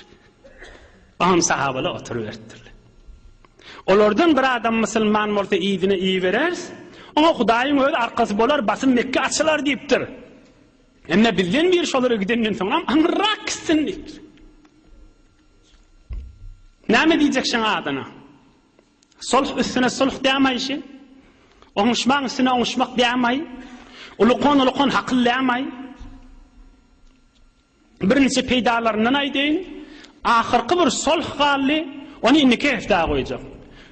Oňam sahabalar oturyberipdirler. Olardan bir adam musulman bolsa yzyna ibereris. Oňa Hudaýyň öz arkasy bolar, basym Mekge açylar diýipdir. Emme bizden biri şolara gidenden soňram aňyrrak gitsin diýipdir. Näme diýjek şeň adyna? Sulh üstüne sulh dämaý şi? Oňuşmaň üstüne oňuşmak dämaý? Ulukon-ulukon hakyl dämaý? Birniçe peýdalaryndan aýdaýyn. Ahyrky bir solh galdy, ony indiki hepdä goýjak.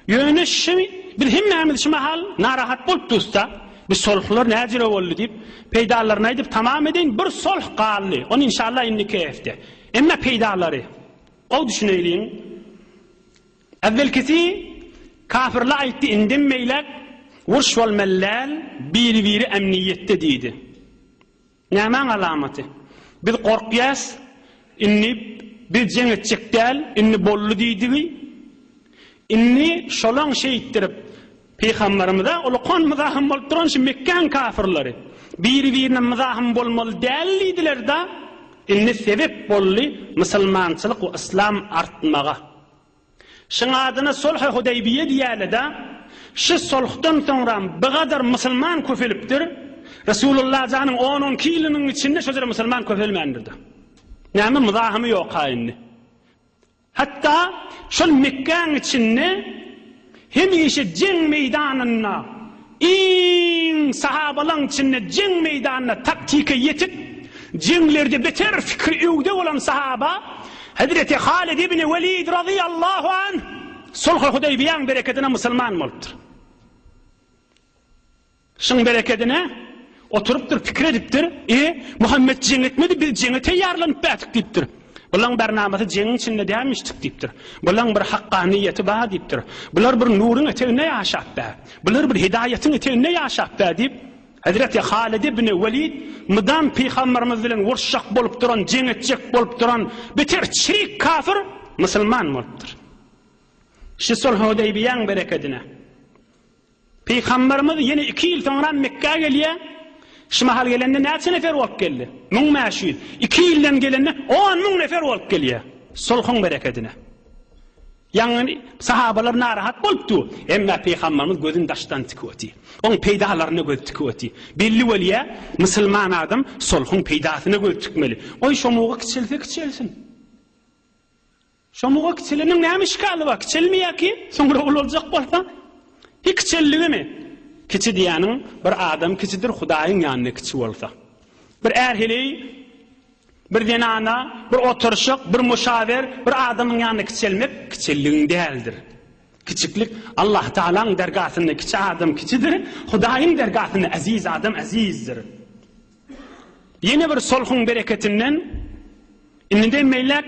Ýöne şi biz hemmämiz şu mahal narahat bolup dursa, bu solhlar näjüre boldy diýip, peýdalaryny aýdyp tamam edeýin, bir solh galdy, ony inşallah indiki hepde. Emma peýdalary, gowy düşüneýliň. Äwwelkisi kafirler aýtdy, indem beýläk uruş bolmaly däl, biri-biri emniýetde diýdi. Nämäň alamaty? Biz gorkýas, indi biz jeň etjek däl, indi boldy diýdigi. Indi şolaň şeýtdirip, pygamberimize ulukan myzahym bolup duran şu Mekgäň kafyrlary, biri-birine myzahym bolmaly däl diýdiler-da, indi sebep boldy musulmançylyk we yslam artmaga. Şyň adyna Sulh-i Hudeýbiýe diýýärler-de, şy sulhdan soňram bygadar musulman köpelipdir. Resulullah janyň on-on iki ýylynyň içinde şo ýere musulman köpelmändir-de. Näme myzahymy ýok-ha indi. Hatda şol Mekgäň içinde hemişe jeň meýdanynda Iň sahabalaň içinde jeň meýdanynda taktika ýetik, jeňlerde beter fikri öwde bolan sahaba Hezreti Halid ibn Welid razyýallahu anh Sulh-y Hudeýbiýäň berekedine musulman bolupdyr. Şuň berekedine oturypdyr, pikir edipdir, E, Muhammet jeň etmedi, biz jeňe teýýarlanyp bätik diýipdir. Bulaň barnamasy jeňiň içinde dälmişdik diýipdir. Bulaň bir hakganyýeti bar diýipdir. Bular bir nuruň eteginde ýaşap bä. Bular bir hidaýatyň eteginde ýaşap bä diýip, Hezreti Halid ibn Welid mydam pygamberimiz bilen uruşjak bolup duran, jeň etjek bolup duran beter çirik kafir musulman bolupdyr. Şu Sulh-Hudeýbiýäň berekedine. Pygamberimiz ýene iki ýyl soňra Mekgä gelýär. Şu mahal gelende näçe nefer bolup geldi? 1500. Iki ýyldan gelende 10 müň nefer bolup gelýär. Sulhuň berekedine. Ýagny sahabalar narahat bolupdy. Emma pygamberimiz gözüni daşdan tikip otyr. Oň peýdalaryna göz tikip otyr. Belli bolýar, musulman adam sulhuň peýdasyna göz tikmeli. Goý şomugy kiçelse kiçelsin. Şomuga kiçeleniň näme işgali bar? Kiçelmeýär ki, soňra ulaljak bolsa. Hi kiçelligimi? Kiçi diýýäniň bir adam kiçidir, Hudaýyň ýanynda kiçi bolsa. Bir är heleý. Bir zenana, bir oturyşyk, bir muşawer, bir adamyň ýanynda kiçelmek kiçelligiň däldir. Kiçiklik Allah Tagalaň dergasynda kiçi adam kiçidir, Hudaýyň dergasynda eziz adam ezizdir. Ýene bir sulhuň bereketinden indiden beýläk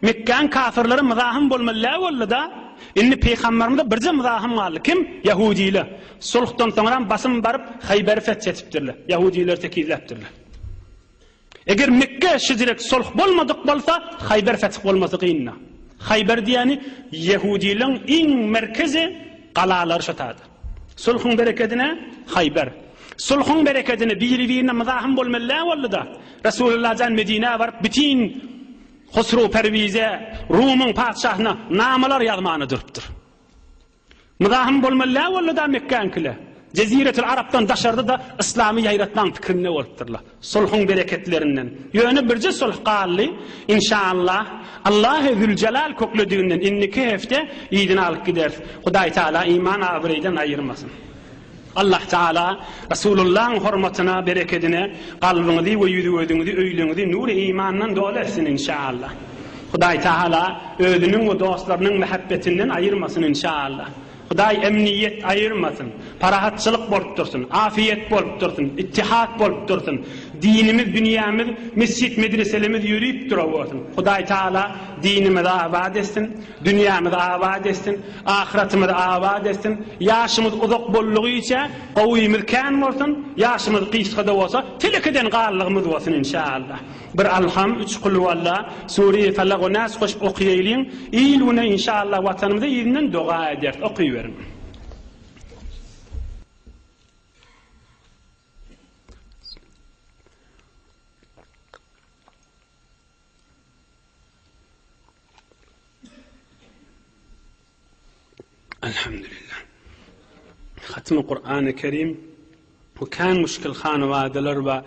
Mekgäň kafirleri myzahym bolmaly däl boldy-da, indi pygamberimize birje myzahym galdy. Kim? Ýahudiler. Sulhdan soňram basym baryp Haýberi feth etipdirler. Ýahudileri tekizläpdirler. Eger Mekge şijirek sulh bolmadyk bolsa, Haýber feth bolmasy kyndy. Haýber diýýäni ýehudileň iň merkezi galalary şo taýda. Sulhuň berekedine Haýber. Sulhuň berekedine biri-birine myzahym bolmaly däl boldy-da. Resulullah jan Medinä baryp bütin Husruw Perwize, Rumyň patyşasyna namalar ýazmana durupdyr. Myzahym bolmaly däl boldy-da Mekgäňkile. Jeziretül Arapdan daşarda-da yslamy ýaýratmaň pikirinde bolupdyrlar. Sulhuň bereketlerinden. Ýöne birje sulh galdy. Inşaallah, Allahy Züljelal köklediginden indiki hepde yzyna alyp gideris. Hudaý Taala iman abraýdan aýyrmasyn. Allah Taala Resulullahyň hormatyna, berekedine kalbyňyzy we ýüzi-gözüňizi, öýleriňizi nury imandan doly etsin inşaallah. Hudaý Taala özüniň we dostlarynyň mähebbetinden aýyrmasyn inşaallah. Hudaý emniýet aýyrmasyn. Parahatçylyk bolup dursun, afiýet bolup dursun, ittihat bolup dursun. Dinimiz, dünýämiz, mesjit, medreselerimiz ýörüp durawersin. Hudaý Taala dinimizi abat etsin. Dünýämizi abat etsin, ahyratymyzy abat etsin, ýaşymyz uzak boldugyça gowymyz kän bolsun, ýaşymyz gysga-da bolsa telekeden galdygymyz bolsun inşaallah. Bir Alham, üç Kulhualla, Sure-i Falak we Nas goşup okaýalyň, il-güne inşaallah watanymyza yzyndan doga ederis, okyberiň. Elhamdülillah. Hatmy Kur'an-ı Kerim bu kän müşkil hanawadalar we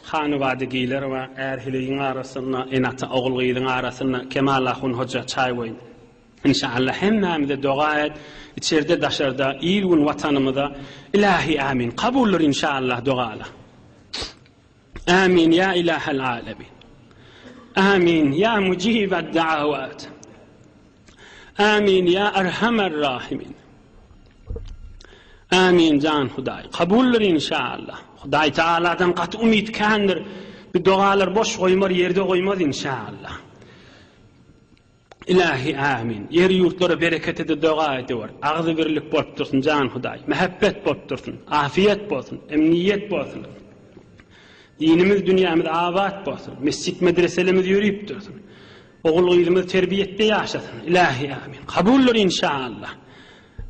hanawadagiler we är-heleýiň arasynda, ene-ata ogul-gyzyň arasynda Kemal ahun hoja çaý goýun. Inşallah hemmämize doga et, içerde daşarda, il-gün watanymyza. Ilahi amin. Kabuldyr inşallah dogalar. Amin ya ilahel alemin. Amin ya mucibed davat. Amin ya erhamer rahimin. Amin jan Hudaý. Kabuldyr inşallah. Hudaý Teala'dan gaty umyt kändir. Bir dogalar boş goýmar, ýerde goýmaz inşallah. Ilahi amin. Ýer ýurtlara bereket ede doga edewer. Agzybirlik bolup dursun jan Hudaý. Mähebbet bolup dursun. Afiýet bolsun. Emniýet bolsun. Dinimiz dünýämiz abat bolsun. Mesjit medreselerimiz ýörüp dursun. Ogul gyzymyz terbiýetde ýaşasyn. Ilahi amin. Kabuldyr inşallah.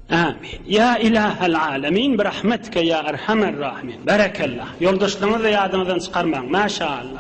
Amin. Ýa ilahel alemin bi rahmetike ýa erhamer rahimin. Berekellah. Ýoldaşlaryňyzy ýadyňyzdan çykarmaň. Maşallah.